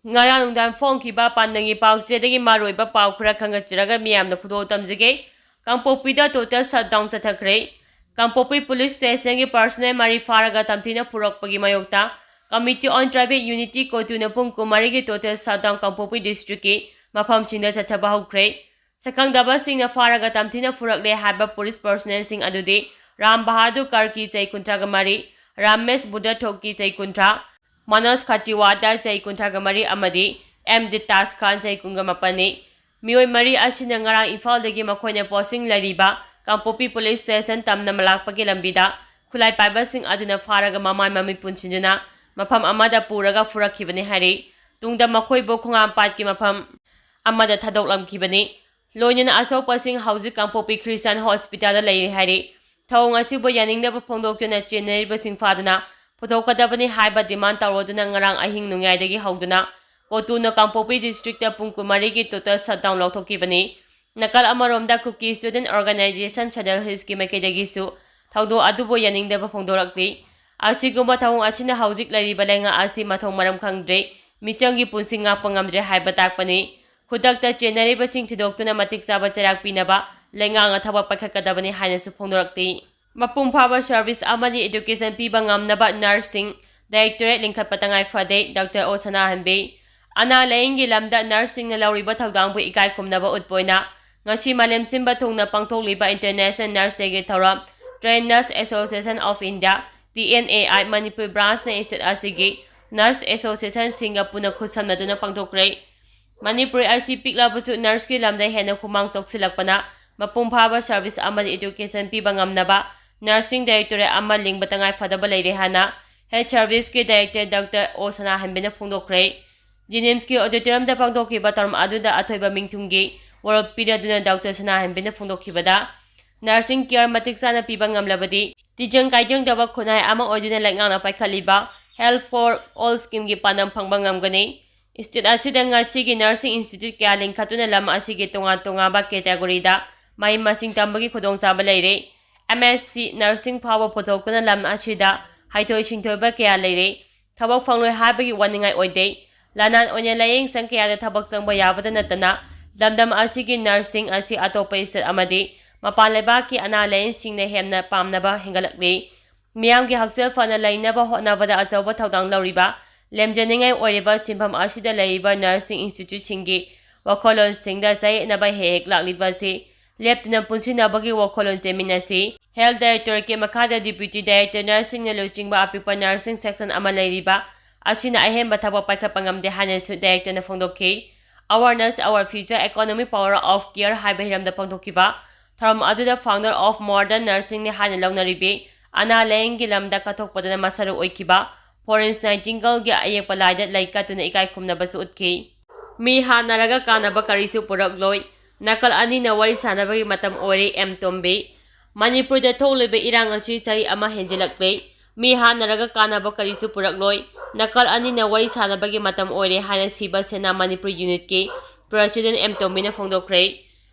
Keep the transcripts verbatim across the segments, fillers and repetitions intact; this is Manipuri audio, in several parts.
ꯉꯔꯥꯡ ꯅꯨꯡꯗꯥꯡ ꯐꯣꯡꯈꯤꯕ ꯄꯥꯟꯗꯝꯒꯤ ꯄꯥꯎꯆꯦꯗꯒꯤ ꯃꯔꯨꯑꯣꯏꯕ ꯄꯥꯎ ꯈꯔ ꯈꯪꯒꯠꯆꯔꯒ ꯃꯤꯌꯥꯝꯅ ꯈꯨꯗꯣꯜ ꯇꯝꯖꯒꯦ꯫ ꯀꯥꯡꯄꯣꯛꯄꯤꯗ total shutdown ꯆꯠꯊꯈ꯭ꯔꯦ꯫ ꯀꯥꯡꯄꯣꯛꯄꯤ police stationꯒꯤ personnel ꯃꯔꯤ ꯐꯥꯔꯒ ꯇꯝꯊꯤꯅ ꯐꯨꯔꯛꯄꯒꯤ ꯃꯥꯌꯣꯛꯇ Committee on Tribal Unity, ꯀꯣꯇꯨꯅ ꯄꯨꯡ ꯀꯨꯟꯃꯔꯤꯒꯤ total shutdown ꯀꯥꯡꯄꯣꯛꯄꯤ districtꯀꯤ ꯃꯐꯝꯁꯤꯡꯗ ꯆꯠꯊꯕ ꯍꯧꯈ꯭ꯔꯦ꯫ ꯁꯛꯈꯪꯗꯕꯁꯤꯡꯅ ꯐꯥꯔꯒ ꯇꯝꯊꯤꯅ ꯐꯨꯔꯛꯂꯦ ꯍꯥꯏꯕ police personnelꯁꯤꯡ ꯑꯗꯨꯗꯤ ꯔꯥꯝ ꯕꯍꯥꯗꯨꯔ ꯀꯔꯀꯤ, ꯆꯍꯤ ꯀꯨꯟꯊ꯭ꯔꯥꯒ ꯃꯔꯤ, ꯔꯥꯝꯃꯦꯁ ꯕꯨꯙꯊꯣꯛꯀꯤ, ꯆꯍꯤ ꯀꯨꯟꯊ꯭ꯔꯥ, ꯃꯅꯣꯖ ꯈꯇꯤꯋꯥꯗ, ꯆꯍꯤ ꯀꯨꯟꯊ꯭ꯔꯥꯒ ꯃꯔꯤ, ꯑꯃꯗꯤ ꯑꯦꯝ ꯗꯤꯇꯥꯖ ꯈꯥꯟ, ꯆꯍꯤ ꯀꯨꯟꯒ ꯃꯥꯄꯟꯅꯤ꯫ ꯃꯤꯑꯣꯏ ꯃꯔꯤ ꯑꯁꯤꯅ ꯉꯔꯥꯡ ꯏꯝꯐꯥꯜꯗꯒꯤ ꯃꯈꯣꯏꯅ posting ꯂꯩꯔꯤꯕ ꯀꯥꯡꯄꯣꯛꯄꯤ police station ꯇꯝꯅ ꯂꯥꯛꯄꯒꯤ ꯂꯝꯕꯤꯗ ꯈꯨꯠꯂꯥꯏ ꯄꯥꯏꯕꯁꯤꯡ ꯑꯗꯨꯅ ꯐꯥꯔꯒ ꯃꯃꯥꯏ ꯃꯃꯤꯠ ꯄꯨꯟꯁꯤꯟꯗꯨꯅ ꯃꯐꯝ ꯑꯃꯗ ꯄꯨꯔꯒ ꯐꯨꯔꯛꯈꯤꯕꯅꯤ ꯍꯥꯏꯔꯤ꯫ ꯇꯨꯡꯗ ꯃꯈꯣꯏꯕꯨ ꯈꯣꯡꯍꯥꯝꯄꯥꯠꯀꯤ ꯃꯐꯝ ꯑꯃꯗ ꯊꯥꯗꯣꯛꯂꯝꯈꯤꯕꯅꯤ꯫ ꯂꯣꯏꯅꯅ ꯑꯁꯣꯛꯄꯁꯤꯡ ꯍꯧꯖꯤꯛ ꯀꯥꯡꯄꯣꯛꯄꯤ Christian Hospitalꯗ ꯂꯩꯔꯤ ꯍꯥꯏꯔꯤ꯫ ꯊꯧꯑꯣꯡ ꯑꯁꯤꯕꯨ ꯌꯥꯅꯤꯡꯗꯕ ꯐꯣꯡꯗꯣꯛꯇꯨꯅ ꯆꯦꯟꯅꯔꯤꯕꯁꯤꯡ ꯐꯥꯗꯨꯅ ꯄꯨꯊꯣꯛꯀꯗꯕꯅꯤ ꯍꯥꯏꯕ demand ꯇꯧꯔꯗꯨꯅ ꯉꯔꯥꯡ ꯑꯍꯤꯡ ꯅꯣꯡꯌꯥꯏꯗꯒꯤ ꯍꯧꯗꯨꯅ ꯀꯣꯇꯨꯅ ꯀꯥꯡꯄꯣꯛꯄꯤ districtꯇ ꯄꯨꯡ ꯀꯨꯟꯃꯔꯤꯒꯤ total shutdown ꯂꯧꯊꯣꯛꯈꯤꯕꯅꯤ꯫ ꯅꯥꯀꯜ ꯑꯃꯔꯣꯝꯗ Kuki Student Organisation Sadar Hillsꯀꯤ ꯃꯥꯏꯀꯩꯗꯒꯤꯁꯨ ꯊꯧꯗꯣꯛ ꯑꯗꯨꯕꯨ ꯌꯥꯅꯤꯡꯗꯕ ꯐꯣꯡꯗꯣꯔꯛꯂꯤ꯫ ꯑꯁꯤꯒꯨꯝꯕ ꯊꯧꯑꯣꯡ ꯑꯁꯤꯅ ꯍꯧꯖꯤꯛ ꯂꯩꯔꯤꯕ ꯂꯩꯉꯥꯛ ꯑꯁꯤ ꯃꯊꯣꯡ ꯃꯔꯝ ꯈꯪꯗ꯭ꯔꯦ, ꯃꯤꯆꯪꯒꯤ ꯄꯨꯟꯁꯤ ꯉꯥꯛꯄ ꯉꯝꯗ꯭ꯔꯦ ꯍꯥꯏꯕ ꯇꯥꯛꯄꯅꯤ꯫ ꯈꯨꯗꯛꯇ ꯆꯦꯟꯅꯔꯤꯕꯁꯤꯡ ꯊꯤꯗꯣꯛꯇꯨꯅ ꯃꯇꯤꯛ ꯆꯥꯕ ꯆꯩꯔꯥꯛ ꯄꯤꯅꯕ ꯂꯩꯉꯥꯛꯅ ꯊꯕꯛ ꯄꯥꯏꯈꯠꯀꯗꯕꯅꯤ ꯍꯥꯏꯅꯁꯨ ꯐꯣꯡꯗꯣꯔꯛꯂꯤ꯫ ꯃꯄꯨꯡ ꯐꯥꯕ service ꯑꯃꯗꯤ education ꯄꯤꯕ ꯉꯝꯅꯕ nursing directorate ꯂꯤꯡꯈꯠꯄ ꯇꯉꯥꯏ ꯐꯗꯦ, ꯗꯥꯛꯇꯔ ꯑꯣ ꯁꯅꯥꯍꯟꯕꯤ꯫ ꯑꯅꯥ ꯂꯥꯌꯦꯡꯒꯤ ꯂꯝꯗ nursingꯅ ꯂꯧꯔꯤꯕ ꯊꯧꯗꯥꯡꯕꯨ ꯏꯀꯥꯏ ꯈꯨꯝꯅꯕ ꯎꯠꯄ ꯑꯣꯏꯅ ꯉꯁꯤ ꯃꯥꯂꯦꯝ ꯁꯤꯟꯕ ꯊꯨꯡꯅ ꯄꯥꯡꯊꯣꯛꯂꯤꯕ International Nurse Dayꯒꯤ ꯊꯧꯔꯝ Trained Nurse Association of India, T N A I, Manipur branchꯅ state ꯑꯁꯤꯒꯤ nurse associationꯁꯤꯡꯒ ꯄꯨꯟꯅ ꯈꯨꯠꯁꯝꯅꯗꯨꯅ ꯄꯥꯡꯊꯣꯛꯈ꯭ꯔꯦ꯫ ꯃꯅꯤꯄꯨꯔ ꯑꯁꯤ ꯄꯤꯛꯂꯕꯁꯨ nurseꯀꯤ ꯂꯝꯗ ꯍꯦꯟꯅ ꯈꯨꯃꯥꯡ ꯆꯥꯎꯁꯤꯜꯂꯛꯄꯅ ꯃꯄꯨꯡ ꯐꯥꯕ service ꯑꯃꯗꯤ education ꯄꯤꯕ ꯉꯝꯅꯕ nursing directorate ꯑꯃ ꯂꯤꯡꯕ ꯇꯉꯥꯏ ꯐꯗꯕ ꯂꯩꯔꯦ ꯍꯥꯏꯅ health serviceꯀꯤ director ꯗꯥꯛꯇꯔ ꯑꯣ ꯁꯅꯥꯍꯟꯕꯤꯅ ꯐꯣꯡꯗꯣꯛꯈ꯭ꯔꯦ꯫ JNIMSꯀꯤ auditoriumꯗ ꯄꯥꯡꯊꯣꯛꯈꯤꯕ ꯊꯧꯔꯝ ꯑꯗꯨꯗ ꯑꯊꯣꯏꯕ ꯃꯤꯡꯊꯨꯡꯒꯤ ꯋꯥꯔꯣꯜ ꯄꯤꯔꯗꯨꯅ ꯗꯥꯛꯇꯔ ꯁꯅꯥꯍꯟꯕꯤꯅ ꯐꯣꯡꯗꯣꯛꯈꯤꯕꯗ, nursing care ꯃꯇꯤꯛ ꯆꯥꯅ ꯄꯤꯕ ꯉꯝꯂꯕꯗꯤ ꯇꯤꯖꯪ ꯀꯥꯏꯖꯪꯗꯕ ꯈꯨꯟꯅꯥꯏ ꯑꯃ ꯑꯣꯏꯗꯨꯅ ꯂꯩꯉꯥꯛꯅ ꯄꯥꯏꯈꯠꯂꯤꯕ Health for All schemeꯒꯤ ꯄꯥꯟꯗꯝ ꯐꯪꯕ ꯉꯝꯒꯅꯤ꯫ State ꯑꯁꯤꯗ ꯉꯁꯤꯒꯤ nursing institute ꯀꯌꯥ ꯂꯤꯡꯈꯠꯇꯨꯅ ꯂꯝ ꯑꯁꯤꯒꯤ ꯇꯣꯉꯥꯟ ꯇꯣꯉꯥꯟꯕ categoryꯗ ꯃꯍꯩ ꯃꯁꯤꯡ ꯇꯝꯕꯒꯤ ꯈꯨꯗꯣꯡꯆꯥꯕ ꯂꯩꯔꯦ꯫ M.Sc nursing ꯐꯥꯎꯕ ꯄꯨꯊꯣꯛꯇꯨꯅ ꯂꯝ ꯑꯁꯤꯗ ꯍꯩꯊꯣꯏ ꯁꯤꯡꯊꯣꯏꯕ ꯀꯌꯥ ꯂꯩꯔꯦ꯫ ꯊꯕꯛ ꯐꯪꯂꯣꯏ ꯍꯥꯏꯕꯒꯤ ꯋꯥꯅꯤꯡꯉꯥꯏ ꯑꯣꯏꯗꯦ꯫ ꯂꯅꯥꯏ ꯑꯣꯏꯅ ꯂꯥꯌꯦꯡ ꯁꯪ ꯀꯌꯥꯗ ꯊꯕꯛ ꯆꯪꯕ ꯌꯥꯕꯗ ꯅꯠꯇꯅ, ꯂꯝꯗꯝ ꯑꯁꯤꯒꯤ ꯅꯔꯁꯁꯤꯡ ꯑꯁꯤ ꯑꯇꯣꯞꯄ ꯁ꯭ꯇꯦꯠ ꯑꯃꯗꯤ ꯃꯄꯥꯟ ꯂꯩꯕꯥꯛꯀꯤ ꯑꯅꯥ ꯂꯥꯌꯦꯡꯁꯤꯡꯅ ꯍꯦꯟꯅ ꯄꯥꯝꯅꯕ ꯍꯦꯟꯒꯠꯂꯛꯂꯤ꯫ ꯃꯤꯌꯥꯝꯒꯤ ꯍꯛꯁꯦꯜ ꯐꯅ ꯂꯩꯅꯕ ꯍꯣꯠꯅꯕꯗ ꯑꯆꯧꯕ ꯊꯧꯗꯥꯡ ꯂꯧꯔꯤꯕ, ꯂꯦꯝꯖꯅꯤꯡꯉꯥꯏ ꯑꯣꯏꯔꯤꯕ ꯁꯤꯟꯐꯝ ꯑꯁꯤꯗ ꯂꯩꯔꯤꯕ ꯅꯔꯁꯁꯤꯡ ꯏꯟꯁꯇꯤꯇ꯭ꯌꯨꯠꯁꯤꯡꯒꯤ ꯋꯥꯈꯜꯂꯣꯟꯁꯤꯡꯗ ꯆꯌꯦꯠꯅꯕ ꯍꯦꯛ ꯍꯦꯛ ꯂꯥꯛꯂꯤꯕ ꯑꯁꯤ ꯂꯦꯞꯇꯅ ꯄꯨꯟꯁꯤꯟꯅꯕꯒꯤ ꯋꯥꯈꯜꯂꯣꯟ ꯆꯦꯃꯤꯟꯅꯁꯤ꯫ ꯍꯦꯜꯊ ꯗꯥꯏꯔꯦꯛꯇꯣꯔꯦꯠꯀꯤ ꯃꯈꯥꯗ ꯗꯤꯄ꯭ꯌꯨꯇꯤ ꯗꯥꯏꯔꯦꯛꯇꯣꯔ ꯅꯔꯁꯁꯤꯡꯅ ꯂꯨꯆꯤꯡꯕ ꯑꯄꯤꯛꯄ ꯅꯔꯁꯁꯤꯡ ꯁꯦꯛꯁꯟ ꯑꯃ ꯂꯩꯔꯤꯕ ꯑꯁꯤꯅ ꯑꯍꯦꯟꯕ ꯊꯕꯛ ꯄꯥꯏꯈꯠꯄ ꯉꯝꯗꯦ ꯍꯥꯏꯅꯁꯨ ꯗꯥꯏꯔꯦꯛꯇꯣꯔꯅ ꯐꯣꯡꯗꯣꯛꯈꯤ꯫ Awareness Our Future Economic Power of Care ꯍꯥꯏꯕ ꯍꯤꯔꯝꯗ ꯄꯥꯡꯊꯣꯛꯈꯤꯕ ꯊꯧꯔꯝ ꯑꯗꯨꯗ founder of modern nursingꯅꯤ ꯍꯥꯏꯅ ꯂꯧꯅꯔꯤꯕꯤ ꯑꯅꯥ ꯂꯥꯌꯦꯡꯒꯤ ꯂꯝꯗ ꯀꯠꯊꯣꯛꯄꯗꯅ ꯃꯁꯥꯔꯨ ꯑꯣꯏꯈꯤꯕ Florence Nightingaleꯒꯤ ꯑꯌꯦꯛꯄ ꯂꯥꯏꯗ ꯂꯩ ꯀꯠꯇꯨꯅ ꯏꯀꯥꯏ ꯈꯨꯝꯅꯕꯁꯨ ꯎꯠꯈꯤ꯫ ꯃꯤ ꯍꯥꯠꯅꯔꯒ ꯀꯥꯟꯅꯕ ꯀꯔꯤꯁꯨ ꯄꯨꯔꯛꯂꯣꯏ, ꯅꯥꯀꯜ ꯑꯅꯤꯅ ꯋꯥꯔꯤ ꯁꯥꯅꯕꯒꯤ ꯃꯇꯝ ꯑꯣꯏꯔꯦ, ꯑꯦꯝ ꯇꯣꯝꯕꯤ꯫ ꯃꯅꯤꯄꯨꯔꯗ ꯊꯣꯛꯂꯤꯕ ꯏꯔꯥꯡ ꯑꯁꯤ ꯆꯍꯤ ꯑꯃ ꯍꯦꯟꯖꯤꯜꯂꯛꯂꯦ꯫ ꯃꯤ ꯍꯥꯠꯅꯔꯒ ꯀꯥꯟꯅꯕ ꯀꯔꯤꯁꯨ ꯄꯨꯔꯛꯂꯣꯏ, ꯅꯥꯀꯜ ꯑꯅꯤꯅ ꯋꯥꯔꯤ ꯁꯥꯅꯕꯒꯤ ꯃꯇꯝ ꯑꯣꯏꯔꯦ ꯍꯥꯏꯅ ꯁꯤꯕ ꯁꯦꯅꯥ ꯃꯅꯤꯄꯨꯔ ꯌꯨꯅꯤꯠꯀꯤ ꯄ꯭ꯔꯁꯤꯗꯦꯟ ꯑꯦꯝ ꯇꯣꯝꯕꯤꯅ ꯐꯣꯡꯗꯣꯛꯈ꯭ꯔꯦ꯫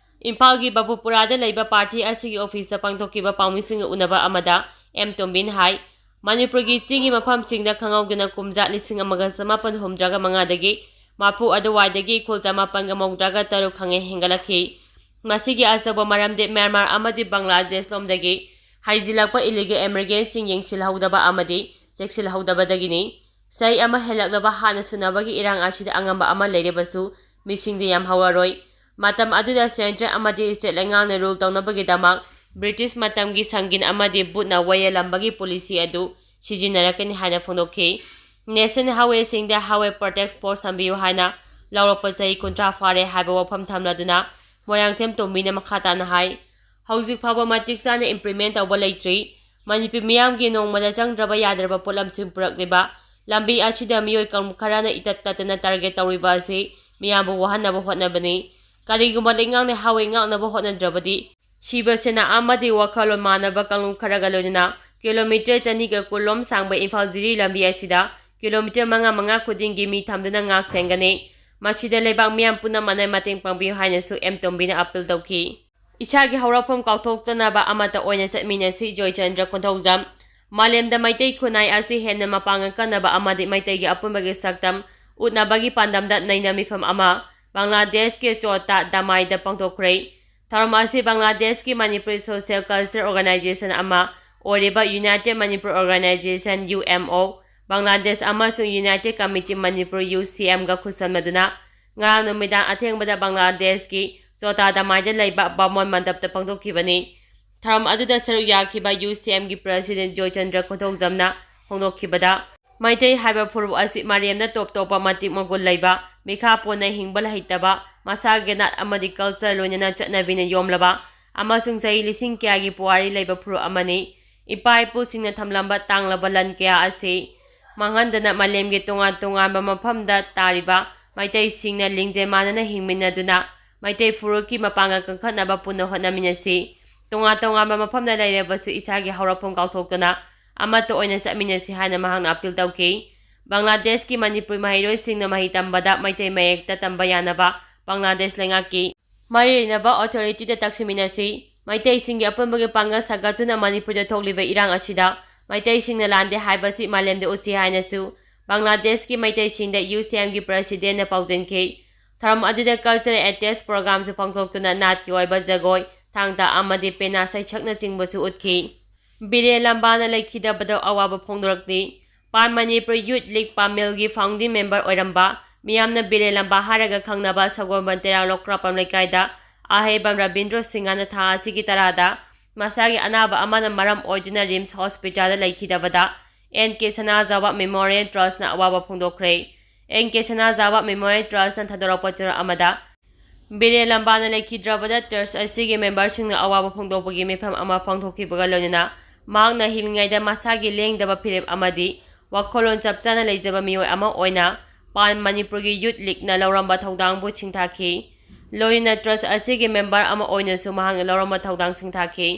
ꯏꯝꯐꯥꯜꯒꯤ ꯕꯥꯕꯨꯄꯨꯔꯥꯗ ꯂꯩꯕ ꯄꯥꯔꯇꯤ ꯑꯁꯤꯒꯤ ꯑꯣꯐꯤꯁꯇ ꯄꯥꯡꯊꯣꯛꯈꯤꯕ ꯄꯥꯎꯃꯤꯁꯤꯡꯒ ꯎꯅꯕ ꯑꯃꯗ ꯑꯦꯝ ꯇꯣꯝꯕꯤꯅ ꯍꯥꯏ, ꯃꯅꯤꯄꯨꯔꯒꯤ ꯆꯤꯡꯒꯤ ꯃꯐꯝꯁꯤꯡꯗ ꯈꯪꯍꯧꯗꯅ ꯀꯨꯝꯖꯥ ꯂꯤꯁꯤꯡ ꯑꯃꯒ ꯆꯃꯥꯄꯟ ꯍꯨꯝꯗ꯭ꯔꯥꯒ ꯃꯉꯥꯗꯒꯤ ꯃꯔꯐꯨ ꯑꯗꯨꯋꯥꯏꯗꯒꯤ ꯏꯈꯨꯜ ꯆꯃꯥꯄꯟꯒ ꯃꯧꯗ꯭ꯔꯥꯒ ꯇꯔꯨꯛ ꯈꯪꯍꯦꯟ ꯍꯦꯟꯒꯠꯂꯛꯈꯤ꯫ ꯃꯁꯤꯒꯤ ꯑꯆꯧꯕ ꯃꯔꯝꯗꯤ ꯃ꯭ꯌꯥꯟꯃꯥꯔ ꯑꯃꯗꯤ ꯕꯪꯒ꯭ꯂꯥꯗꯦꯁ ꯂꯣꯝꯗꯒꯤ ꯍꯩꯖꯤꯜꯂꯛꯄ ꯏꯂꯤꯒꯦꯜ ꯏꯃꯤꯒ꯭ꯔꯦꯟꯠꯁꯤꯡ ꯌꯦꯡꯁꯤꯜꯍꯧꯗꯕ ꯑꯃꯗꯤ ꯆꯦꯛꯁꯤꯜꯍꯧꯗꯕꯗꯒꯤꯅꯤ꯫ ꯆꯍꯤ ꯑꯃ ꯍꯦꯜꯂꯛꯂꯕ ꯍꯥꯟꯅ ꯁꯨꯅꯕꯒꯤ ꯏꯔꯥꯡ ꯑꯁꯤꯗ ꯑꯉꯝꯕ ꯑꯃ ꯂꯩꯔꯕꯁꯨ ꯃꯤꯁꯤꯡꯗꯤ ꯌꯥꯝ ꯍꯧꯔꯔꯣꯏ꯫ ꯃꯇꯝ ꯑꯗꯨꯗ ꯁꯦꯟꯇ꯭ꯔꯦꯜ ꯑꯃꯗꯤ ꯁ꯭ꯇꯦꯠ ꯂꯩꯉꯥꯛꯅ ꯔꯨꯜ ꯇꯧꯅꯕꯒꯤꯗꯃꯛ ꯕ꯭ꯔꯤꯇꯤꯁ ꯃꯇꯝꯒꯤ ꯁꯪꯒꯤꯟ ꯑꯃꯗꯤ ꯕꯨꯠꯅ ꯋꯥꯌꯦꯜꯂꯝꯕꯒꯤ ꯄꯣꯂꯤꯁꯤ ꯑꯗꯨ ꯁꯤꯖꯤꯟꯅꯔꯛꯀꯅꯤ ꯍꯥꯏꯅ ꯐꯣꯡꯗꯣꯛꯈꯤ꯫ ꯅꯦꯁꯅꯦꯜ ꯍꯥꯏꯋꯦꯁꯤꯡꯗ ꯍꯥꯏꯋꯦ ꯄ꯭ꯔꯣꯇꯦꯛꯁ ꯐꯣꯔꯁ ꯊꯝꯕꯤꯌꯨ ꯍꯥꯏꯅ ꯂꯥꯎꯔꯛꯄ ꯆꯍꯤ ꯀꯨꯟꯊ꯭ꯔꯥ ꯐꯥꯔꯦ ꯍꯥꯏꯕ ꯋꯥꯐꯝ ꯊꯝꯂꯗꯨꯅ ꯃꯣꯏꯔꯥꯡꯊꯦꯝ ꯇꯣꯝꯕꯤꯅ ꯃꯈꯥ ꯇꯥꯅ ꯍꯥꯏ, ꯍꯧꯖꯤꯛ ꯐꯥꯎꯕ ꯃꯇꯤꯛ ꯆꯥꯅ ꯏꯝꯄ꯭ꯂꯤꯃꯦꯟꯠ ꯇꯧꯕ ꯂꯩꯇ꯭ꯔꯤ꯫ ꯃꯅꯤꯄꯨꯔ ꯃꯤꯌꯥꯝꯒꯤ ꯅꯣꯡꯃꯗ ꯆꯪꯗ꯭ꯔꯕ ꯌꯥꯗ꯭ꯔꯕ ꯄꯣꯠꯂꯝꯁꯤꯡ ꯄꯨꯔꯛꯂꯤꯕ ꯂꯝꯕꯤ ꯑꯁꯤꯗ ꯃꯤꯑꯣꯏ ꯀꯥꯡꯂꯨꯞ ꯈꯔꯅ ꯏꯇꯠ ꯇꯠꯇꯅ ꯇꯥꯔꯒꯦꯠ ꯇꯧꯔꯤꯕ ꯑꯁꯤ ꯃꯤꯌꯥꯝꯕꯨ ꯋꯥꯍꯟꯅꯕ ꯍꯣꯠꯅꯕꯅꯤ꯫ ꯀꯔꯤꯒꯨꯝꯕ ꯂꯩꯉꯥꯛꯅ ꯍꯥꯏꯋꯦ ꯉꯥꯛꯅꯕ ꯍꯣꯠꯅꯗ꯭ꯔꯕꯗꯤ ꯁꯤꯕ ꯁꯦꯅꯥ ꯑꯃꯗꯤ ꯋꯥꯈꯜꯂꯣꯟ ꯃꯥꯟꯅꯕ ꯀꯥꯡꯂꯨꯞ ꯈꯔꯒ ꯂꯣꯏꯅꯅ ꯀꯤꯂꯣꯃꯤꯇꯔ ꯆꯅꯤꯒ ꯀꯨꯟ ꯂꯣꯝ ꯁꯥꯡꯕ ꯏꯝꯐꯥꯜ ꯖꯤꯔꯤ ꯂꯝꯕꯤ ꯑꯁꯤꯗ ꯀꯤꯂꯣꯃꯤꯇꯔ ꯃꯉꯥ ꯃꯉꯥ ꯈꯨꯗꯤꯡꯒꯤ ꯃꯤ ꯊꯝꯗꯨꯅ ꯉꯥꯛ ꯁꯦꯟꯒꯅꯤ꯫ ꯃꯁꯤꯗ ꯂꯩꯕꯥꯛ ꯃꯤꯌꯥꯝ ꯄꯨꯝꯅꯃꯛꯅ ꯃꯇꯦꯡ ꯄꯥꯡꯕꯤꯌꯨ ꯍꯥꯏꯅꯁꯨ ꯑꯦꯝ ꯇꯣꯝꯕꯤꯅ ꯑꯄꯤꯜ ꯇꯧꯈꯤ꯫ ꯏꯁꯥꯒꯤ ꯍꯧꯔꯛꯐꯝ ꯀꯥꯎꯊꯣꯛꯇꯅꯕ ꯑꯃꯠꯇ ꯑꯣꯏꯅ ꯆꯠꯃꯤꯟꯅꯁꯤ, ꯖꯣꯏꯆꯟꯗ꯭ꯔ ꯀꯣꯟꯊꯧꯖꯝ꯫ ꯃꯥꯂꯦꯝꯗ ꯃꯩꯇꯩ ꯈꯨꯟꯅꯥꯏ ꯑꯁꯤ ꯍꯦꯟꯅ ꯃꯄꯥꯡꯒꯜ ꯀꯟꯅꯕ ꯑꯃꯗꯤ ꯃꯩꯇꯩꯒꯤ ꯑꯄꯨꯟꯕꯒꯤ ꯁꯛꯇꯝ ꯎꯠꯅꯕꯒꯤ ꯄꯥꯟꯗꯝꯗ ꯅꯩꯅ ꯃꯤꯐꯝ ꯑꯃ ꯕꯪꯒ꯭ꯂꯥꯗꯦꯁꯀꯤ ꯆꯣꯇꯥ ꯗꯥꯃꯥꯏꯗ ꯄꯥꯡꯊꯣꯛꯈ꯭ꯔꯦ꯫ ꯊꯧꯔꯝ ꯑꯁꯤ ꯕꯪꯒ꯭ꯂꯥꯗꯦꯁꯀꯤ ꯃꯅꯤꯄꯨꯔꯤ social culture organization ꯑꯃ ꯑꯣꯏꯔꯤꯕ United Manipur Organization, U M O, Bangladesh ꯑꯃꯁꯨꯡ United Committee Manipur, U C M ꯒ ꯈꯨꯠꯁꯝꯅꯗꯨꯅ ꯉꯔꯥꯡ ꯅꯨꯃꯤꯗꯥꯡ ꯑꯊꯦꯡꯕꯗ ꯕꯪꯒ꯭ꯂꯥꯗꯦꯁꯀꯤ ꯆꯣꯇꯥ ꯗꯥꯃꯥꯏꯗ ꯂꯩꯕ ꯕꯥꯃꯣꯟ ꯃꯟꯗꯞꯇ ꯄꯥꯡꯊꯣꯛꯈꯤꯕꯅꯤ꯫ ꯊꯧꯔꯝ ꯑꯗꯨꯗ ꯁꯔꯨꯛ ꯌꯥꯈꯤꯕ U C M ꯒꯤ president ꯖꯣꯏꯆꯟꯗ꯭ꯔ ꯈꯨꯟꯊꯣꯛꯖꯝꯅ ꯐꯣꯡꯗꯣꯛꯈꯤꯕꯗ, ꯃꯩꯇꯩ ꯍꯥꯏꯕ ꯐꯨꯔꯨꯞ ꯑꯁꯤ ꯃꯥꯂꯦꯝꯗ top ꯇꯣꯞꯄ ꯃꯇꯤꯛ ꯃꯒꯨꯟ ꯂꯩꯕ, ꯃꯤꯈꯥ ꯄꯣꯟꯅ ꯍꯤꯡꯕ ꯍꯩꯇꯕ, ꯃꯁꯥꯒꯤ ꯅꯥꯠ ꯑꯃꯗꯤ culture ꯂꯣꯏꯅꯅ ꯆꯠꯅꯕꯤꯅ ꯌꯣꯝꯂꯕ ꯑꯃꯁꯨꯡ ꯆꯍꯤ ꯂꯤꯁꯤꯡ ꯀꯌꯥꯒꯤ ꯄꯨꯋꯥꯔꯤ ꯂꯩꯕ ꯐꯨꯔꯨꯞ ꯑꯃꯅꯤ꯫ ꯏꯄꯥ ꯏꯄꯨꯁꯤꯡꯅ ꯊꯝꯂꯝꯕ ꯇꯥꯡꯂꯕ ꯂꯟ ꯀꯌꯥ ꯑꯁꯤ ꯃꯥꯡꯍꯟꯗꯅ ꯃꯥꯂꯦꯝꯒꯤ ꯇꯣꯉꯥꯟ ꯇꯣꯉꯥꯟꯕ ꯃꯐꯝꯗ ꯇꯥꯔꯤꯕ ꯃꯩꯇꯩꯁꯤꯡꯅ ꯂꯤꯡꯖꯦꯜ ꯃꯥꯟꯅꯅ ꯍꯤꯡꯃꯤꯟꯅꯗꯨꯅ ꯃꯩꯇꯩ ꯐꯨꯔꯨꯞꯀꯤ ꯃꯄꯥꯡꯒꯜ ꯀꯟꯈꯠꯅꯕ ꯄꯨꯟꯅ ꯍꯣꯠꯅꯃꯤꯟꯅꯁꯤ꯫ ꯇꯣꯉꯥꯟ ꯇꯣꯉꯥꯟꯕ ꯃꯐꯝꯗ ꯂꯩꯔꯕꯁꯨ ꯏꯁꯥꯒꯤ ꯍꯧꯔꯛꯐꯝ ꯀꯥꯎꯊꯣꯛꯇꯅ ꯑꯃꯠꯇ ꯑꯣꯏꯅ ꯆꯠꯃꯤꯟꯅꯁꯤ ꯍꯥꯏꯅ ꯃꯍꯥꯛꯅ appeal ꯇꯧꯈꯤ꯫ ꯕꯪꯒ꯭ꯂꯥꯗꯦꯁꯀꯤ ꯃꯅꯤꯄꯨꯔꯤ ꯃꯍꯩꯔꯣꯏꯁꯤꯡꯅ ꯃꯍꯩ ꯇꯝꯕꯗ ꯃꯩꯇꯩ ꯃꯌꯦꯛꯇ ꯇꯝꯕ ꯌꯥꯅꯕ ꯕꯪꯒ꯭ꯂꯥꯗꯦꯁ ꯂꯩꯉꯥꯛꯀꯤ ꯃꯔꯤ ꯂꯩꯅꯕ authority ꯗ ꯇꯛꯁꯤꯟꯃꯤꯟꯅꯁꯤ꯫ ꯃꯩꯇꯩꯁꯤꯡꯒꯤ ꯑꯄꯨꯟꯕꯒꯤ ꯄꯥꯡꯒꯜ ꯁꯥꯒꯠꯇꯨꯅ ꯃꯅꯤꯄꯨꯔꯗ ꯊꯣꯛꯂꯤꯕ ꯏꯔꯥꯡ ꯑꯁꯤꯗ ꯃꯩꯇꯩꯁꯤꯡꯅ ꯂꯥꯟꯗꯦ ꯍꯥꯏꯕꯁꯤ ꯃꯥꯂꯦꯝꯗ ꯎꯠꯁꯤ ꯍꯥꯏꯅꯁꯨ ꯕꯪꯒ꯭ꯂꯥꯗꯦꯁꯀꯤ ꯃꯩꯇꯩꯁꯤꯡꯗ U C M ꯒꯤ president ꯅ ꯄꯥꯎꯖꯦꯟꯈꯤ꯫ ꯊꯧꯔꯝ ꯑꯗꯨꯗ cultural exchange program ꯁꯨ ꯄꯥꯡꯊꯣꯛꯇꯨꯅ ꯅꯥꯠꯀꯤ ꯑꯣꯏꯕ ꯖꯒꯣꯏ, ꯊꯥꯡ ꯇꯥ ꯑꯃꯗꯤ ꯄꯦꯅꯥ ꯁꯩꯁꯛꯅꯆꯤꯡꯕꯁꯨ ꯎꯠꯈꯤ꯫ ꯕꯤꯔꯦꯟ ꯂꯝꯕꯥꯅ ꯂꯩꯈꯤꯗꯕꯗ ꯑꯋꯥꯕ ꯐꯣꯡꯗꯣꯔꯛꯂꯤ꯫ ꯄꯥꯟ ꯃꯅꯤꯄꯨꯔ ꯌꯨꯊ ꯂꯤꯒ ꯄꯥꯃꯦꯜꯒꯤ founding member ꯑꯣꯏꯔꯝꯕ, ꯃꯤꯌꯥꯝꯅ ꯕꯤꯔꯦꯟ ꯂꯝꯕꯥ ꯍꯥꯏꯔꯒ ꯈꯪꯅꯕ ꯁꯒꯣꯜꯕꯟ ꯇꯦꯔꯥ ꯂꯣꯀ꯭ꯔꯥꯄꯝ ꯂꯩꯀꯥꯏꯗ ꯑꯍꯩꯕꯝ ꯔꯕꯤꯟꯗ꯭ꯔꯣ ꯁꯤꯡꯍꯅ ꯊꯥ ꯑꯁꯤꯒꯤ ꯇꯔꯥꯗ ꯃꯁꯥꯒꯤ ꯑꯅꯥꯕ ꯑꯃꯅ ꯃꯔꯝ ꯑꯣꯏꯗꯨꯅ ꯔꯤꯝꯁ ꯍꯣꯁꯄꯤꯇꯥꯜꯗ ꯂꯩꯈꯤꯗꯕꯗ ꯑꯦꯟ ꯀꯦ ꯁꯅꯥꯖꯥꯎꯕ ꯃꯦꯃꯣꯔꯤꯌꯦꯜ ꯇ꯭ꯔꯁꯅ ꯑꯋꯥꯕ ꯐꯣꯡꯗꯣꯛꯈ꯭ꯔꯦ꯫ ꯑꯦꯟ ꯀꯦ ꯁꯅꯥꯖꯥꯎꯕ ꯃꯦꯃꯣꯔꯤꯌꯦꯜ ꯇ꯭ꯔꯁꯅ ꯊꯥꯗꯣꯔꯛꯄ ꯆꯨꯔꯛ ꯑꯃꯗ, ꯕꯤꯔꯦꯟ ꯂꯝꯕꯥꯅ ꯂꯩꯈꯤꯗ꯭ꯔꯕꯗ ꯇ꯭ꯔꯁ ꯑꯁꯤꯒꯤ ꯃꯦꯝꯕꯔꯁꯤꯡꯅ ꯑꯋꯥꯕ ꯐꯣꯡꯗꯣꯛꯄꯒꯤ ꯃꯤꯐꯝ ꯑꯃ ꯄꯥꯡꯊꯣꯛꯈꯤꯕꯒ ꯂꯣꯏꯅꯅ ꯃꯍꯥꯛꯅ ꯍꯤꯡꯂꯤꯉꯩꯗ ꯃꯁꯥꯒꯤ ꯂꯦꯡꯗꯕ ꯐꯤꯔꯦꯞ ꯑꯃꯗꯤ ꯋꯥꯈꯜꯂꯣꯟ ꯆꯞ ꯆꯥꯅ ꯂꯩꯖꯕ ꯃꯤꯑꯣꯏ ꯑꯃ ꯑꯣꯏꯅ ꯄꯥꯟ ꯃꯅꯤꯄꯨꯔꯒꯤ ꯌꯨꯊ ꯂꯤꯒꯅ ꯂꯧꯔꯝꯕ ꯊꯧꯗꯥꯡꯕꯨ ꯁꯤꯡꯊꯥꯈꯤ꯫ ꯂꯣꯏꯅꯅ ꯇ꯭ꯔꯁ ꯑꯁꯤꯒꯤ ꯃꯦꯝꯕꯔ ꯑꯃ ꯑꯣꯏꯅꯁꯨ ꯃꯍꯥꯛꯅ ꯂꯧꯔꯝꯕ ꯊꯧꯗꯥꯡ ꯁꯤꯡꯊꯥꯈꯤ꯫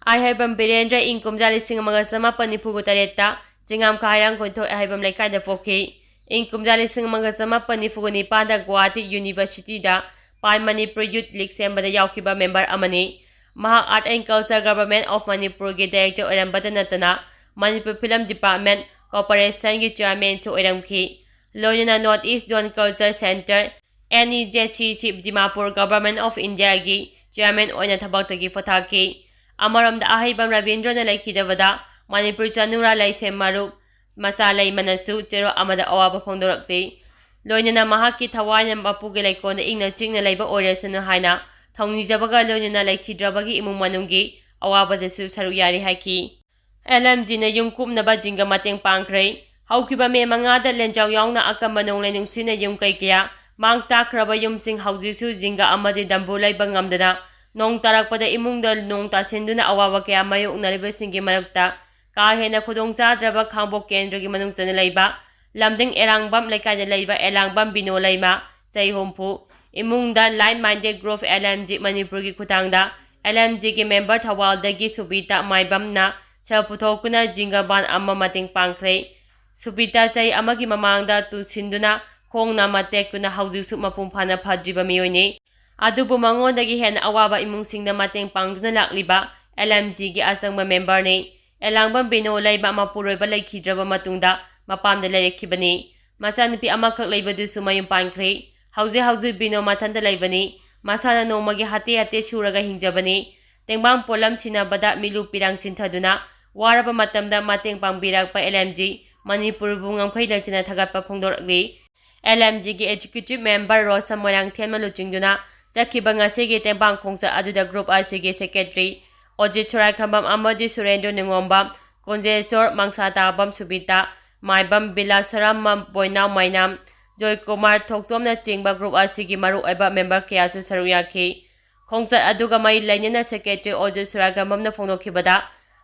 ꯑꯍꯩꯕꯝ ꯕꯤꯔꯦꯟꯗ꯭ꯔ ꯏꯪ ꯀꯨꯝꯖꯥ ꯂꯤꯁꯤꯡ ꯑꯃꯒ ꯆꯃꯥꯄꯟ ꯅꯤꯐꯨꯒ ꯇꯔꯦꯠꯇ ꯆꯤꯉꯥꯝ ꯈꯥꯏꯔꯥꯡ ꯀꯣꯟꯊꯣꯛ ꯑꯍꯩꯕꯝ ꯂꯩꯀꯥꯏꯗ ꯄꯣꯛꯈꯤ꯫ ꯏꯪ ꯀꯨꯝꯖꯥ ꯂꯤꯁꯤꯡ ꯑꯃꯒ ꯆꯃꯥꯄꯟ ꯅꯤꯐꯨꯒ ꯅꯤꯄꯥꯟꯗ ꯒꯨꯋꯥꯍꯥꯇꯤ ꯌꯨꯅꯤꯚꯔꯁꯤꯇꯤꯗ ꯄꯥꯟ ꯃꯅꯤꯄꯨꯔ ꯌꯨꯊ ꯂꯤꯒ ꯁꯦꯝꯕꯗ ꯌꯥꯎꯈꯤꯕ ꯃꯦꯝꯕꯔ ꯑꯃꯅꯤ꯫ ꯃꯍꯥꯛ Art and Culture Government of ꯃꯅꯤꯄꯨꯔꯒꯤ director ꯑꯣꯏꯔꯝꯕꯇ ꯅꯠꯇꯅ ꯃꯅꯤꯄꯨꯔ Film Department Corporation ꯒꯤ chairman ꯁꯨ ꯑꯣꯏꯔꯝꯈꯤ꯫ ꯂꯣꯏꯅꯅ North East Zone Culture Centre, N E Z C C, Dimapur Government of India ꯒꯤ chairman ꯑꯣꯏꯅ ꯊꯕꯛꯇꯒꯤ ꯄꯣꯊꯥꯈꯤ꯫ ꯑꯃꯔꯣꯝꯗ, ꯑꯍꯩꯕꯝ ꯔꯕꯤꯟꯗ꯭ꯔꯅ ꯂꯩꯈꯤꯗꯕꯗ ꯃꯅꯤꯄꯨꯔ ꯆꯅꯨꯔꯥ ꯂꯩꯁꯦꯝ ꯃꯔꯨꯞ ꯃꯆꯥ ꯂꯩꯃꯅꯁꯨ ꯆꯦꯔꯣꯜ ꯑꯃꯗ ꯑꯋꯥꯕ ꯐꯣꯡꯗꯣꯔꯛꯂꯤ꯫ ꯂꯣꯏꯅꯅ ꯃꯍꯥꯛꯀꯤ ꯊꯋꯥꯏꯅ ꯃꯄꯨꯒꯤ ꯂꯩꯀꯣꯜꯗ ꯏꯪꯅ ꯆꯤꯛꯅ ꯂꯩꯕ ꯑꯣꯏꯔꯁꯅꯨ ꯍꯥꯏꯅ ꯊꯧꯅꯤꯖꯕꯒ ꯂꯣꯏꯅꯅ ꯂꯩꯈꯤꯗ꯭ꯔꯕꯒꯤ ꯏꯃꯨꯡ ꯃꯅꯨꯡꯒꯤ ꯑꯋꯥꯕꯗꯁꯨ ꯁꯔꯨꯛ ꯌꯥꯔꯤ ꯍꯥꯏꯈꯤ꯫ L M G ꯅ ꯌꯨꯝ ꯀꯨꯞꯅꯕ ꯖꯤꯡꯒ ꯃꯇꯦꯡ ꯄꯥꯡꯈ꯭ꯔꯦ꯫ ꯍꯧꯈꯤꯕ ꯃꯦ ꯃꯉꯥꯗ ꯂꯦꯟꯖꯥꯎ ꯌꯥꯎꯅ ꯑꯀꯟꯕ ꯅꯣꯡꯂꯩ ꯅꯨꯡꯁꯤꯠꯅ ꯌꯨꯝ ꯀꯩ ꯀꯌꯥ ꯃꯥꯡ ꯇꯥꯛꯈ꯭ꯔꯕ ꯌꯨꯝꯁꯤꯡ ꯍꯧꯖꯤꯛꯁꯨ ꯖꯤꯡꯒ ꯑꯃꯗꯤ ꯗꯝꯕꯨꯔ ꯂꯩꯕ ꯉꯝꯗꯅ ꯅꯣꯡ ꯇꯥꯔꯛꯄꯗ ꯏꯃꯨꯡꯗ ꯅꯣꯡ ꯇꯥꯁꯤꯟꯗꯨꯅ ꯑꯋꯥꯕ ꯀꯌꯥ ꯃꯥꯌꯣꯛꯅꯔꯤꯕꯁꯤꯡꯒꯤ ꯃꯔꯛꯇ ꯀꯥ ꯍꯦꯟꯅ ꯈꯨꯗꯣꯡ ꯆꯥꯗ꯭ꯔꯕ ꯈꯥꯡꯕꯣꯛ ꯀꯦꯟꯗ꯭ꯔꯒꯤ ꯃꯅꯨꯡ ꯆꯟꯅ ꯂꯩꯕ ꯂꯝꯗꯤꯡ ꯑꯦꯔꯥꯡꯕꯝ ꯂꯩꯀꯥꯏꯗ ꯂꯩꯕ ꯑꯦꯂꯥꯡꯕꯝ ꯕꯤꯅꯣ ꯂꯩꯃ, ꯆꯍꯤ ꯍꯨꯝꯐꯨ, ꯏꯃꯨꯡꯗ Like Minded Group L M G ꯃꯅꯤꯄꯨꯔꯒꯤ ꯈꯨꯠꯊꯥꯡꯗ L M G ꯒꯤ member ꯊꯧꯕꯥꯜꯗꯒꯤ ꯁꯨꯕꯤꯇꯥ ꯃꯥꯏꯕꯝꯅ ꯁꯦꯜ ꯄꯨꯊꯣꯛꯇꯨꯅ ꯖꯤꯡꯒ ꯕꯥꯟ ꯑꯃ ꯃꯇꯦꯡ ꯄꯥꯡꯈ꯭ꯔꯦ꯫ ꯁꯨꯕꯤꯇꯥ ꯆꯍꯤ ꯑꯃꯒꯤ ꯃꯃꯥꯡꯗ ꯇꯨꯁꯤꯟꯗꯨꯅ ꯈꯣꯡ ꯅꯥꯝꯃ ꯇꯦꯛꯇꯨꯅ ꯍꯧꯖꯤꯛꯁꯨ ꯃꯄꯨꯡ ꯐꯥꯅ ꯐꯗ꯭ꯔꯤꯕ ꯃꯤꯑꯣꯏꯅꯤ꯫ ꯑꯗꯨꯕꯨ ꯃꯉꯣꯟꯗꯒꯤ ꯍꯦꯟꯅ ꯑꯋꯥꯕ ꯏꯃꯨꯡꯁꯤꯡꯗ ꯃꯇꯦꯡ ꯄꯥꯡꯗꯨꯅ ꯂꯥꯛꯂꯤꯕ L M G ꯒꯤ ꯑꯆꯪꯕ member ꯅꯤ꯫ ꯑꯦꯂꯥꯡꯕꯝ ꯕꯤꯅꯣ ꯂꯩꯕ ꯃꯄꯨꯔꯣꯏꯕ ꯂꯩꯈꯤꯗ꯭ꯔꯕ ꯃꯇꯨꯡꯗ ꯃꯄꯥꯝꯗ ꯂꯩꯔꯛꯈꯤꯕꯅꯤ꯫ ꯃꯆꯥꯅꯨꯄꯤ ꯑꯃꯈꯛ ꯂꯩꯕꯗꯨꯁꯨ ꯃꯌꯨꯝ ꯄꯥꯟꯈ꯭ꯔꯦ꯫ ꯍꯧꯖꯤꯛ ꯍꯧꯖꯤꯛ ꯕꯤꯅꯣ ꯃꯊꯟꯇ ꯂꯩꯕꯅꯤ꯫ ꯃꯁꯥꯅ ꯅꯣꯡꯃꯒꯤ ꯍꯥꯇꯦ ꯍꯥꯇꯦ ꯁꯨꯔꯒ ꯍꯤꯡꯖꯕꯅꯤ꯫ ꯇꯦꯡꯕꯥꯡ ꯄꯣꯠꯂꯝ ꯁꯤꯟꯅꯕꯗ ꯃꯤꯂꯨ ꯄꯤꯔꯥꯡ ꯁꯤꯟꯊꯗꯨꯅ ꯋꯥꯔꯕ ꯃꯇꯝꯗ ꯃꯇꯦꯡ ꯄꯥꯡꯕꯤꯔꯛꯄ L M G ꯃꯅꯤꯄꯨꯔꯕꯨ ꯉꯝꯈꯩ ꯂꯩꯇꯅ ꯊꯥꯒꯠꯄ ꯐꯣꯡꯗꯣꯔꯛꯂꯤ꯫ L M G ꯒꯤ executive member ꯔꯣꯁꯟ ꯃꯣꯏꯔꯥꯡꯊꯦꯝꯅ ꯂꯨꯆꯤꯡꯗꯨꯅ ꯆꯠꯈꯤꯕ ꯉꯁꯤꯒꯤ ꯇꯦꯡꯕꯥꯡ ꯈꯣꯡꯆꯠ ꯑꯗꯨꯗ group ꯑꯁꯤꯒꯤ secretary ꯑꯣꯖꯤꯠ ꯁꯣꯔꯥꯏꯈꯝꯕꯝ ꯑꯃꯗꯤ ꯁꯨꯔꯦꯟꯗ꯭ꯔ ꯅꯤꯉꯣꯝꯕꯝ, ꯀꯨꯟꯖꯦꯁꯣꯔ, ꯃꯪꯁꯥꯇꯥꯕꯝ ꯁꯨꯕꯤꯇꯥ, ꯃꯥꯏꯕꯝ ꯕꯤꯂꯥꯁꯔꯥꯝ, ꯕꯣꯏꯅꯥꯎ ꯃꯥꯏꯅꯥꯝ, ꯖꯣꯏꯀꯨꯃꯥꯔ ꯊꯣꯛꯆꯣꯝꯅꯆꯤꯡꯕ group ꯑꯁꯤꯒꯤ ꯃꯔꯨꯑꯣꯏꯕ member ꯀꯌꯥꯁꯨ ꯁꯔꯨꯛ ꯌꯥꯈꯤ꯫ ꯈꯣꯡꯆꯠ ꯑꯗꯨꯒ ꯃꯔꯤ ꯂꯩꯅꯅ secretary ꯑꯣꯖꯤꯠ ꯁꯣꯔꯥꯏꯈꯝꯕꯝꯅ ꯐꯣꯡꯗꯣꯛꯈꯤꯕꯗ,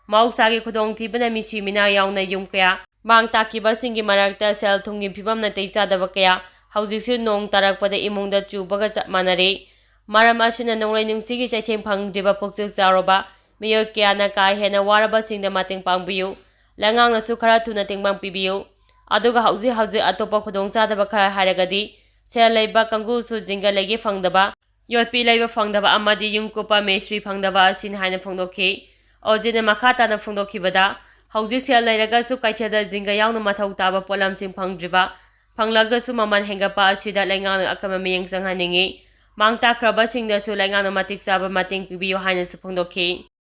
ꯃꯍꯧꯁꯥꯒꯤ ꯈꯨꯗꯣꯡꯊꯤꯕꯅ ꯃꯤꯁꯤ ꯃꯤꯅꯥ ꯌꯥꯎꯅ ꯌꯨꯝ ꯀꯌꯥ ꯃꯥꯡ ꯇꯥꯛꯈꯤꯕꯁꯤꯡꯒꯤ ꯃꯔꯛꯇ ꯁꯦꯜ ꯊꯨꯝꯒꯤ ꯐꯤꯕꯝ ꯅꯥꯇꯩ ꯆꯥꯗꯕ ꯀꯌꯥ ꯍꯧꯖꯤꯛꯁꯨ ꯅꯣꯡ ꯇꯥꯔꯛꯄꯗ ꯏꯃꯨꯡꯗ ꯆꯨꯕꯒ ꯆꯞ ꯃꯥꯟꯅꯔꯤ꯫ ꯃꯔꯝ ꯑꯁꯤꯅ ꯅꯣꯡꯂꯩ ꯅꯨꯡꯁꯤꯠꯀꯤ ꯆꯩꯊꯦꯡ ꯐꯪꯗ꯭ꯔꯤꯕ ꯄꯨꯛꯆꯦꯜ ꯆꯥꯎꯔꯕ ꯃꯤꯑꯣꯏ ꯀꯌꯥꯅ ꯀꯥ ꯍꯦꯟꯅ ꯋꯥꯔꯕꯁꯤꯡꯗ ꯃꯇꯦꯡ ꯄꯥꯡꯕꯤꯌꯨ꯫ ꯂꯉꯥꯡꯅꯁꯨ ꯈꯔ ꯊꯨꯅ ꯇꯦꯡꯕꯥꯡ ꯄꯤꯕꯤꯌꯨ꯫ ꯑꯗꯨꯒ ꯍꯧꯖꯤꯛ ꯍꯧꯖꯤꯛ ꯑꯇꯣꯞꯄ ꯈꯨꯗꯣꯡꯆꯥꯗꯕ ꯈꯔ ꯍꯥꯏꯔꯒꯗꯤ, ꯁꯦꯜ ꯂꯩꯕ ꯀꯥꯡꯕꯨꯁꯨ ꯖꯤꯡꯒ ꯂꯩꯒꯦ ꯐꯪꯗꯕ, ꯌꯣꯠꯄꯤ ꯂꯩꯕ ꯐꯪꯗꯕ ꯑꯃꯗꯤ ꯌꯨꯝ ꯀꯨꯞꯄ ꯃꯦꯁꯇ꯭ꯔꯤ ꯐꯪꯗꯕ ꯑꯁꯤꯅꯤ ꯍꯥꯏꯅ ꯐꯣꯡꯗꯣꯛꯈꯤ꯫ ꯑꯣꯖꯤꯠꯅ ꯃꯈꯥ ꯇꯥꯅ ꯐꯣꯡꯗꯣꯛꯈꯤꯕꯗ, ꯍꯧꯖꯤꯛ ꯁꯦꯜ ꯂꯩꯔꯒꯁꯨ ꯀꯩꯊꯦꯜꯗ ꯖꯤꯡꯒ ꯌꯥꯎꯅ ꯃꯊꯧ ꯇꯥꯕ ꯄꯣꯠꯂꯝꯁꯤꯡ ꯐꯪꯗ꯭ꯔꯤꯕ ꯐꯪꯂꯒꯁꯨ ꯃꯃꯜ ꯍꯦꯟꯒꯠꯄ ꯑꯁꯤꯗ ꯂꯩꯉꯥꯛꯅ ꯑꯀꯟꯕ ꯃꯤꯠꯌꯦꯡ ꯆꯪꯍꯟꯅꯤꯡꯏ꯫ ꯃꯥꯡ ꯇꯥꯛꯈ꯭ꯔꯕꯁꯤꯡꯗꯁꯨ ꯂꯩꯉꯥꯛꯅ ꯃꯇꯤꯛ ꯆꯥꯕ ꯃꯇꯦꯡ ꯄꯤꯕꯤꯌꯨ ꯍꯥꯏꯅꯁꯨ ꯐꯣꯡꯗꯣꯛꯈꯤ꯫